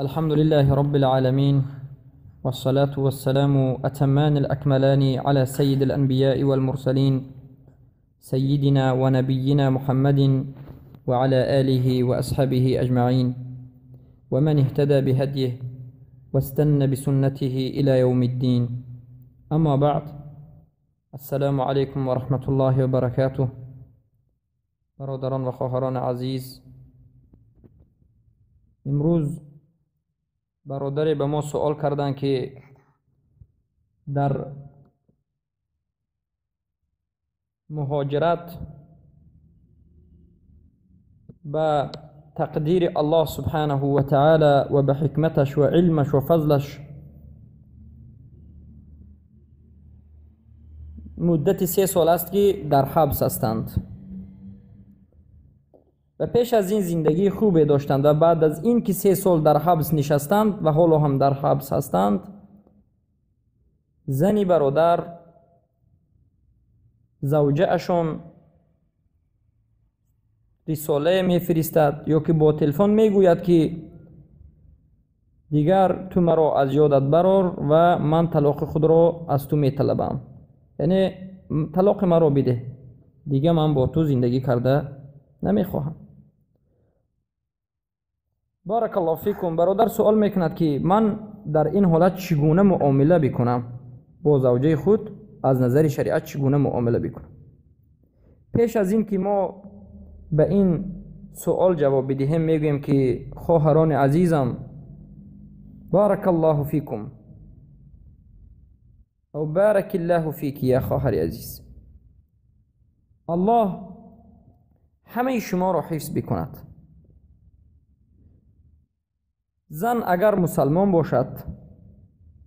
الحمد لله رب العالمين، والصلاة والسلام أتمان الأكملان على سيد الأنبياء والمرسلين، سيدنا ونبينا محمد وعلى آله وأصحابه أجمعين، ومن اهتدى بهديه واستنى بسنته إلى يوم الدين. أما بعد، السلام عليكم ورحمة الله وبركاته. برادران و خواهران عزیز، امروز برادری به ما سوال کردند که در مهاجرت به تقدیر الله سبحانه و تعالی و به حکمتش و علمش و فضلش مدت 3 سال است که در حبس هستند و پیش از این زندگی خوبی داشتند و بعد از این که 3 سال در حبس نشستند و حالا هم در حبس هستند، زنی برادر زوجه اشون رساله میفرستد یا که با تلفن میگوید که دیگر تو مرا از یادت برار و من طلاق خود را از تو میطلبم، یعنی طلاق مرا بده، دیگه من با تو زندگی کرده نمیخواهم. بارک الله فیکم. برادر سوال میکند که من در این حالت چگونه معامله بکنم با زوجه خود، از نظر شریعت چگونه معامله بکنم؟ پیش از این که ما به این سوال جواب بدهیم میگوییم که خواهران عزیزم، بارک الله فیکم او بارک الله فیک یا خواهر عزیز، الله همه شما را حفظ بکند. زن اگر مسلمان باشد،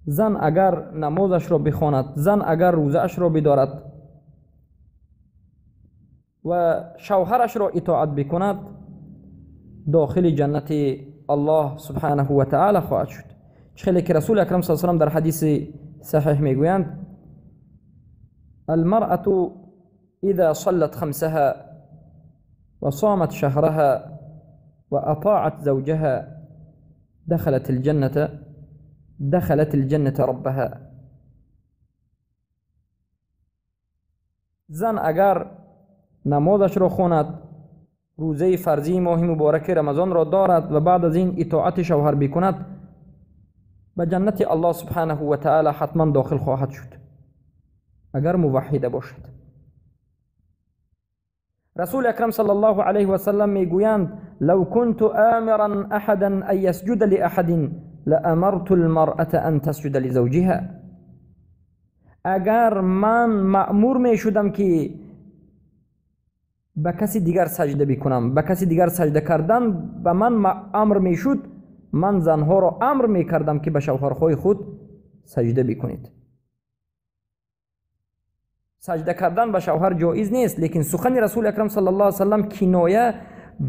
زن اگر نمازش را بخواند، زن اگر روزه‌اش را بدارد و شوهرش را اطاعت بکند، داخل جنت الله سبحانه و تعالی خواهد شد. خیلی که رسول اکرم صلی الله علیه و سلم در حدیث صحیح میگویند: المرأة اذا صلت خمسها وصامت شهرها وأطاعت زوجها دخلت الجنة، دخلت الجنة ربها. زن اگر نمازش را خواند، روزه فرضی ماه مبارک رمضان را دارد و بعد از این اطاعت شوهر بکند، به جنت الله سبحانه و تعالی حتما داخل خواهد شد اگر موحده باشد. رسول اکرم صلی الله علیه و سلم میگویند: لو كنت آمرا احدا ان يسجد لأحد لأمرت المرأة ان تسجد لزوجها. اگر من مأمور می شدم که به کسی دیگر سجده بکنم، به کسی دیگر سجده کردن به من امر می شد، من زنها را امر می کردم که به شوهرهای خود سجده بکنید. سجده کردن به شوهر جایز نیست، لیکن سخن رسول اکرم صلی الله علیه و سلم کنایه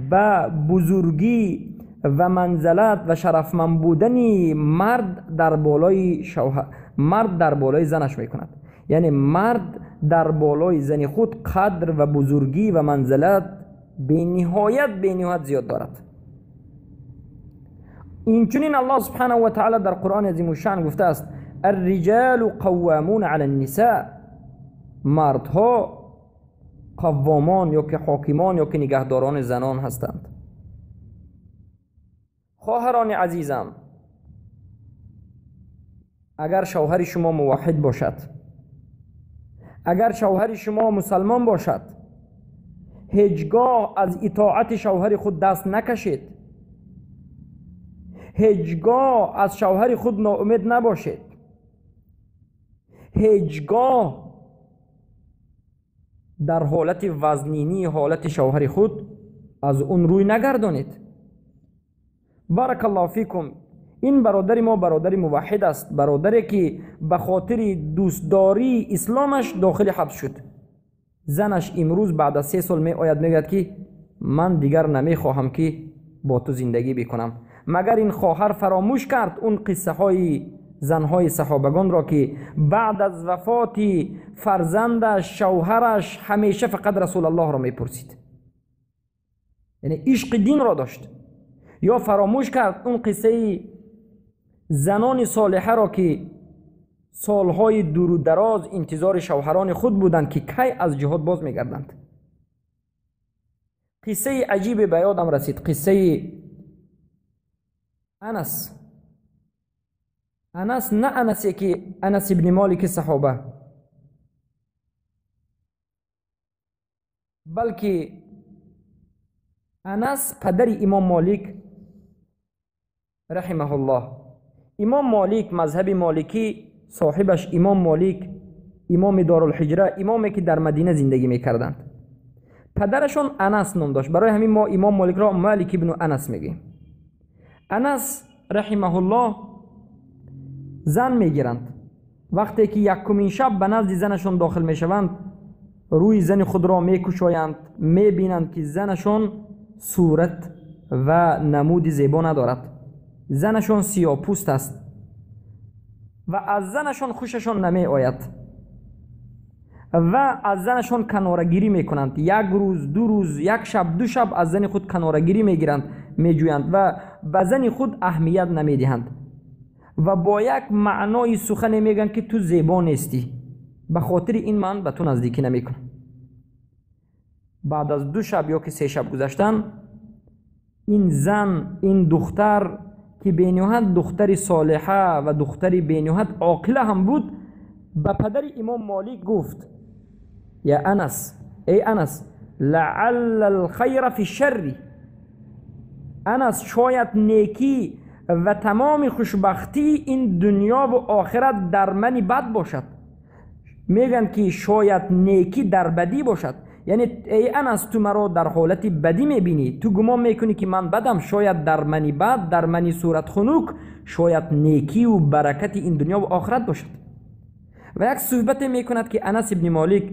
به بزرگی و منزلت و شرفمند بودن مرد در بالای شوهر، مرد در بالای زنش میکند. یعنی مرد در بالای زن خود قدر و بزرگی و منزلت به نهایت زیاد دارد. اینچنین الله سبحانه و تعالی در قرآن عظیم الشأن گفته است: الرجال قوامون علی النساء. مردها قوامان یا که حاکمان یا که نگهداران زنان هستند. خواهران عزیزم، اگر شوهر شما موحد باشد، اگر شوهر شما مسلمان باشد، هیچگاه از اطاعت شوهر خود دست نکشید، هیچگاه از شوهر خود ناامید نباشید، هیچگاه در حالت وزنینی حالت شوهر خود از اون روی نگردانید. بارک الله فیکم. این برادر ما برادر موحد است، برادری که به خاطر دوستداری اسلامش داخل حبس شد. زنش امروز بعد از 3 سال می آید میگوید که من دیگر نمیخواهم که با تو زندگی بکنم. مگر این خواهر فراموش کرد اون قصه های زنهای صحابگان را که بعد از وفات فرزندش شوهرش همیشه فقط رسول الله را میپرسید؟ یعنی عشق دین را داشت. ё фаромӯш кард он қиссаи занони солиҳаро, ки солҳои дуру дароз интизори шавҳарони худ буданд, ки кай аз ҷиҳод боз мегарданд. Қиссаи аҷибе ба ёдам расид, қиссаи Анас. Анас, на Анасе ки Анас ибни Молики саҳоба, балки Анас падари имом Молик раҳимаҳуллоҳ. Имом Молик, мазҳаби моликӣ, соҳибаш имом Молик, имоми Дорулҳиҷра, имоме ки дар Мадина зиндагӣ мекарданд. Падарашон Анас ном дошт, барои ҳамин мо имом Моликро Малик ибну Анас мегӯем. Анас раҳимаҳуллоҳ зан мегиранд. Вақте ки якумин шаб ба назди занашон дохил мешаванд, рӯи зани худро мекушоянд, мебинанд, ки занашон сурат ва намуди зебо надорад. Занашон сиёҳпӯст аст ва аз занашон хушашон намеояд ва аз занашон канорагирӣ мекунанд. Як рӯз, ду рӯз, як шаб, ду шаб аз зани худ канорагирӣ мегиранд, меҷӯянд ва ба зани худ аҳамият намедиҳанд ва бо як маънои сухане мегӯянд, ки ту зебо нестӣ, ба хотири ин ман ба ту наздикӣ намекунам. Баъд аз ду шаб ё ки се шаб гузаштан, ин зан, ин духтар, ки бениҳоят духтари солиҳа ва духтари бениҳоят оқила ҳам буд, ба падари имом Молик гуфт: я Анас, эй Анас, лаалла алхайра фи шарри. Анас, шояд некӣ ва тамоми хушбахтии ин дунёву охират дар мани бад бошад. Мегӯянд, ки шояд некӣ дар бадӣ бошад. Яъне эй Анас, ту маро дар ҳолати бадӣ мебинӣ, ту гумон мекунӣ, ки ман бадам, шояд дар мани бад, дар мани суратхунук шояд некиву баракати ин дунёву охират бошад. Ва як суҳбате мекунад, ки Анас ибни Молик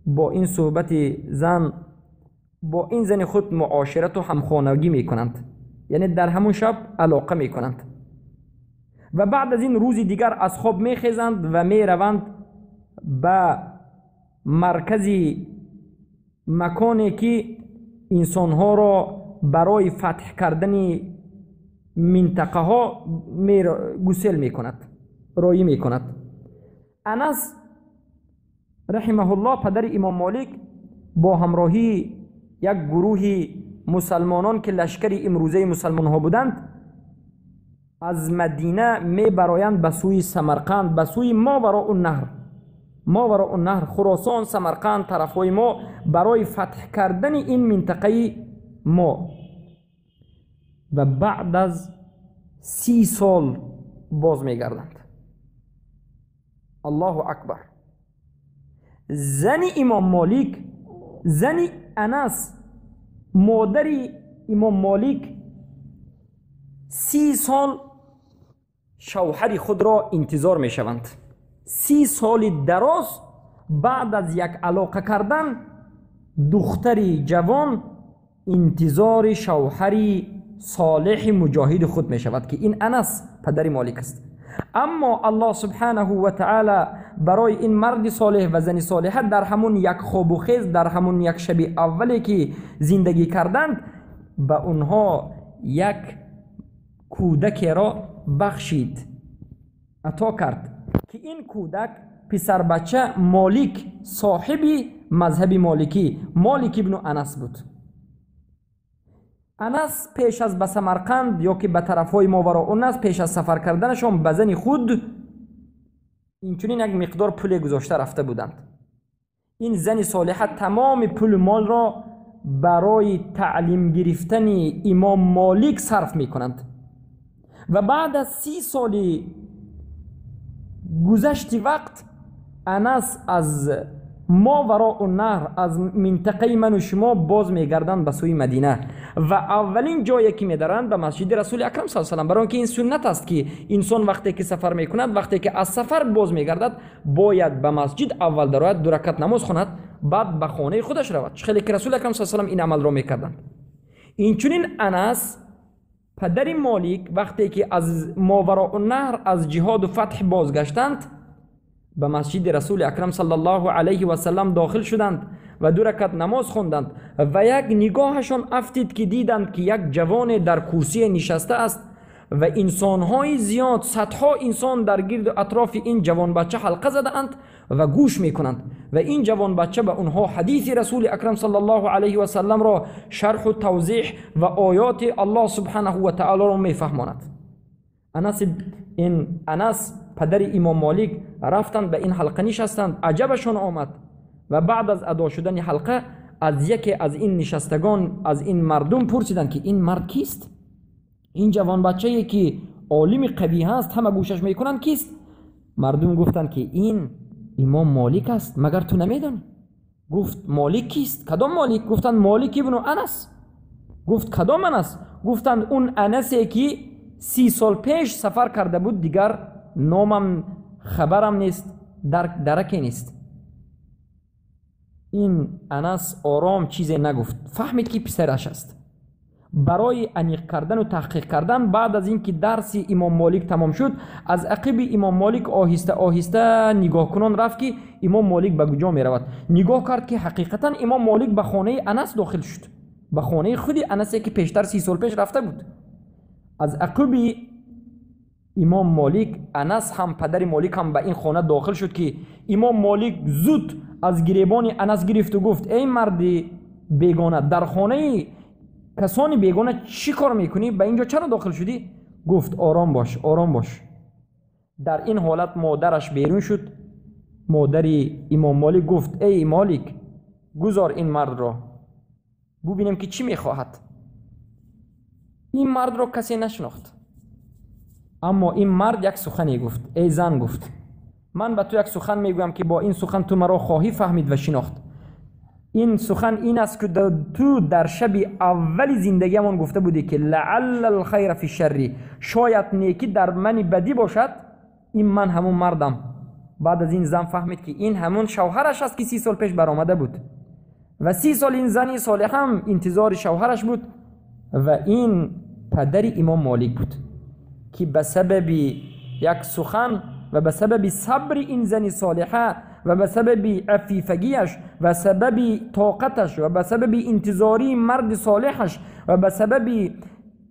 бо ин суҳбати зан, бо ин зани худ муоширату ҳамхонагӣ мекунанд, яъне дар ҳамон шаб алоқа мекунанд. Ва баъд аз ин рӯзи дигар аз хоб мехезанд ва мераванд ба маркази маконе, ки инсонҳоро барои фатҳ кардани минтақаҳо гусел мекунад, роӣ мекунад. Анас раҳимаҳуллоҳ, падари имом Молик, бо ҳамроҳии як гурӯҳи мусалмонон, ки лашкари имрӯзаи мусалмонҳо буданд, аз Мадина мебароянд ба сӯи Самарқанд, ба сӯи Мовароуннаҳр. Мовароуннаҳр, Хуросон, Самарқанд, тарафҳои мо, барои фатҳ кардани ин минтақаи мо. Ва баъд аз 30 сол боз мегарданд. Аллоҳу акбар! Зани имом Молик, зани Анас, модари имом Молик, 30 сол шавҳари худро интизор мешаванд. 30 соли дароз баъд аз як алоқа кардан духтари ҷавон интизори шавҳари солеҳи муҷоҳиди худ мешавад, ки ин Анас падари Молик аст. Аммо Аллоҳ субҳанаҳу ва таъала барои ин марди солеҳ ва зани солиҳа дар ҳамун як хобу хез, дар ҳамун як шаби аввале ки зиндагӣ карданд, ба онҳо як кӯдакеро бахшид, ато кард, ки ин кӯдак писарбача Молик, соҳиби мазҳаби моликӣ, Молик ибну Анас буд. Анас пеш аз ба Самарқанд ё ки ба тарафҳои Мовароуннаҳр, пеш аз сафар карданашон ба зани худ инчунин як миқдор пуле гузошта рафта буданд. Ин зани солиҳа тамоми пулу молро барои таълим гирифтани имом Молик сарф мекунанд ва баъд аз 30 соли гузашти вақт Анас аз Мовароуннаҳр, аз минтақаи ману шумо боз мегарданд ба сӯи Мадина ва аввалин ҷое ки медаранд ба масҷиди Расули Акрам саллаллоҳу алайҳи васаллам, барои он ки ин суннат аст, ки инсон вақте ки сафар мекунад, вақте ки аз сафар боз мегардад, бояд ба масҷид аввал дарояд, ду ракат намоз хонад, баъд ба хонаи худаш равад, чӣ хеле ки Расули Акрам саллаллоҳу алайҳи васаллам ин амалро мекарданд. Инчунин Анас падари Молик вақте ки аз Мовароуннаҳр, аз ҷиҳоду фатҳ бозгаштанд, ба масҷиди Расули Акрам саллаллоҳу алайҳи васаллам дохил шуданд و 2 رکعت نماز خواندند و یک نگاهشان افتید که دیدند که یک جوان در کرسی نشسته است و انسانهای زیاد، صدها انسان در گرد اطراف این جوان بچه حلقه زده اند و گوش میکنند و این جوان بچه به اونها حدیث رسول اکرم صلی الله علیه و سلم را شرح و توضیح و آیات الله سبحانه و تعالی را میفهماند. انس پدر امام مالک رفتند به این حلقه نشستند، عجبشان آمد و بعد از ادا شدن حلقه از یکی از این نشستگان، از این مردم پرسیدند که این مرد کیست؟ این جوان بچه‌ای که عالم قوی هست، همه گوشش میکنند، کیست؟ مردم گفتند که این امام مالک است، مگر تو نمیدانی؟ گفت مالک کیست؟ کدام مالک؟ گفتند مالک ابن انس. گفت کدام انس؟ گفتند اون انسی که 30 سال پیش سفر کرده بود، دیگر نامم خبرم نیست، درکی نیست. این انس آرام چیزی نگفت، فهمید که پسرش است. برای انیق کردن و تحقیق کردن بعد از اینکه درس امام مالک تمام شد، از عقب امام مالک آهسته آهسته نگاه کنان رفت که امام مالک به کجا می رود. نگاه کرد که حقیقتا امام مالک به خانه انس داخل شد، به خانه خود انسی که پیشتر 30 سال پیش رفته بود. از عقب امام مالک، انس هم پدر مالک هم به این خانه داخل شد که امام مالک زود از گریبان انس گرفت و گفت ای مرد بیگانه، در خانه کسانی بیگانه چی کار میکنی؟ به اینجا چرا داخل شدی؟ گفت آرام باش، آرام باش. در این حالت مادرش بیرون شد. مادر امام مالک گفت ای مالک، گذار این مرد را ببینیم که چی میخواهد. این مرد را کسی نشناخت، اما این مرد یک سخنی گفت. ای زن، گفت من به تو یک سخن میگویم که با این سخن تو مرا خواهی فهمید و شناخت. این سخن این است که تو در شب اول زندگیمان گفته بودی که لعل الخیر فی الشر، شاید نیکی در من بدی باشد. این من همون مردم. بعد از این زن فهمید که این همون شوهرش است که 30 سال پیش برآمده بود و 30 سال این زنی صالح هم انتظار شوهرش بود و این پدر امام مالک بود که به سبب یک سخن و به سبب صبر این زن صالحه و به سبب عفیفگیش و سبب طاقتش و به سبب انتظاری مرد صالحش و به سبب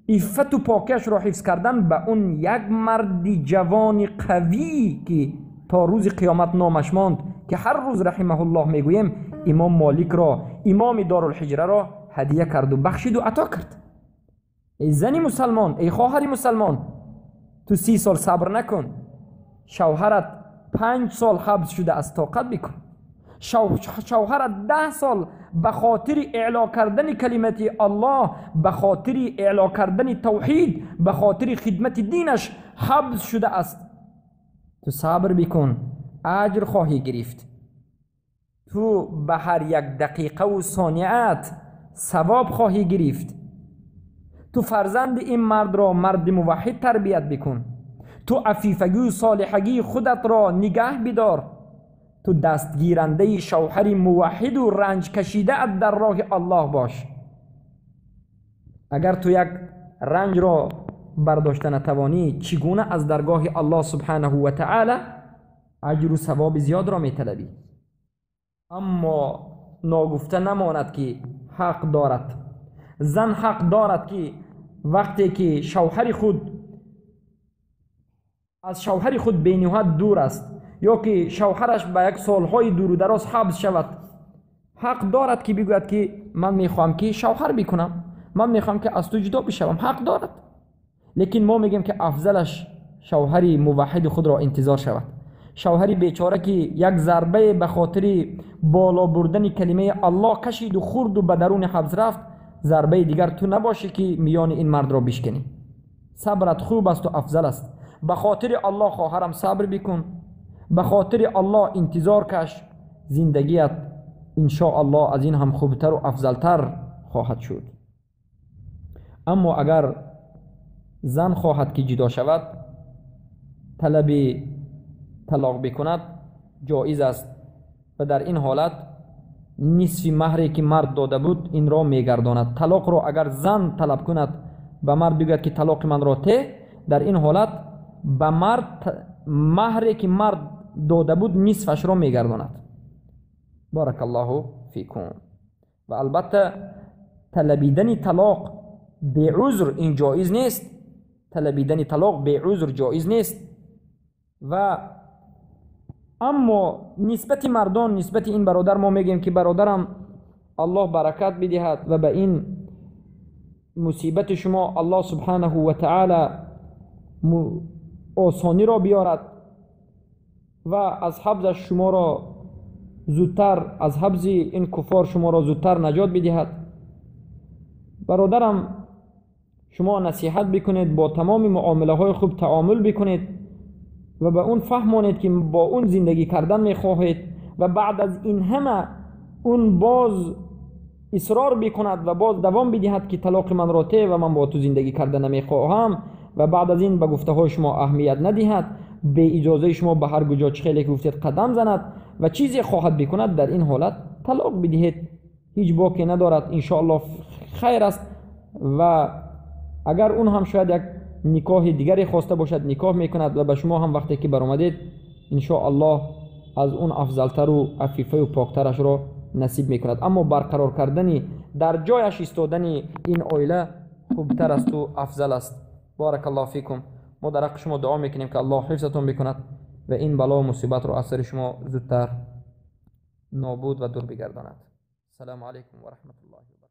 عفت و پاکیش را حفظ کردن، به اون یک مرد جوان قوی که تا روز قیامت نامش ماند که هر روز رحمه الله میگوییم، امام مالک را، امام دارالهجره را هدیه کرد و بخشید و عطا کرد. ای زنی مسلمان، ای خواهر مسلمان، تو 30 سال صبر نکن، شوهرت 5 سال حبس شده از طاقت بکن. شوهرت 10 سال به خاطر اعلا کردن کلمت الله، به خاطر اعلا کردن توحید، به خاطر خدمت دینش حبس شده است. تو صبر بکن، اجر خواهی گرفت. تو به هر یک دقیقه و ثانیت ثواب خواهی گرفت. تو فرزند این مرد را مرد موحد تربیت بکن. تو عفیفگی و صالحگی خودت را نگه بدار. تو دستگیرنده شوهر موحد و رنج کشیده در راه الله باش. اگر تو یک رنج را برداشته نتوانی، چگونه از درگاه الله سبحانه و تعالی اجر و ثواب زیاد را میطلبی؟ اما ناگفته نماند که حق دارد، زن حق دارد که وقتی که شوهر خود از شوهر خود بینهایت دور است یا که شوهرش به یک سالهای دور و دراز حبس شود، حق دارد که بگوید که من میخواهم که شوهر بکنم، من میخواهم که از تو جدا بشوم. حق دارد. لیکن ما میگیم که افضلش شوهری موحد خود را انتظار شود. شوهری بیچاره که یک ضربه به خاطر بالا بردن کلمه الله کشید و خورد و به درون حبس رفت، ضربه دیگر تو نباشی که میان این مرد را بشکنی. صبرت خوب است و افضل است. به خاطر الله خواهرم صبر بکن، به خاطر الله انتظار کش، زندگیت ان شاء الله از این هم خوبتر و افضلتر خواهد شد. اما اگر زن خواهد که جدا شود، طلب طلاق بکند جایز است و در این حالت نصف مهری که مرد داده بود این را میگرداند. طلاق را اگر زن طلب کند، به مرد بگوید که طلاق من را ته، در این حالت به مرد مهری که مرد داده بود نصفش را میگرداند. بارک الله فیکم. фикум. Ва албатта, талабидани талоқ беузр ин ҷоиз нест. Талабидани талоқ беузр ҷоиз нест. Ва аммо нисбати мардон, нисбати ин бародар мо мегӯем, ки бародарам, Аллоҳ баракат бидиҳад ва ба ин мусибати шумо Аллоҳ субҳанаҳу ва таъала осониро биёрад ва аз ҳабзаш шуморо зудтар, аз ҳабзи ин куффор шуморо зудтар наҷот бидиҳад. Бародарам, шумо насиҳат бикунед, бо тамоми муомилаҳои хуб таомул бикунед ва ба он фаҳмонед, ки бо он зиндагӣ кардан мехоҳед. Ва баъд аз ин ҳама он боз исрор бикунад ва боз давом бидиҳад, ки талоқи манро те ва ман бо ту зиндагӣ карда намехоҳам, ва баъд аз ин ба гуфтаҳои шумо аҳамият надиҳад, беиҷозаи шумо ба ҳар куҷо, чӣ хеле ки гуфтед, қадам занад ва чизе хоҳад бикунад, дар ин ҳолат талоқ бидиҳед, ҳеҷ боке надорад, иншоаллоҳ хайр аст. Ва агар он ҳам шояд як никоҳи дигаре хоста бошад, никоҳ мекунад ва ба шумо ҳам вақте ки баромадед, иншоаллоҳ аз он афзалтару афифаю поктарашро насиб мекунад. Аммо барқарор кардани, дар ҷояш истодани ин оила хубтар асту афзал аст. Баракаллоҳу фикум. Мо дар ҳаққи шумо дуо мекунем, ки Аллоҳ ҳифзатон бикунад ва ин балову мусибатро аз сари шумо зудтар нобуд ва дур бигардонад. Ассалому алайкум ва раҳматуллоҳи.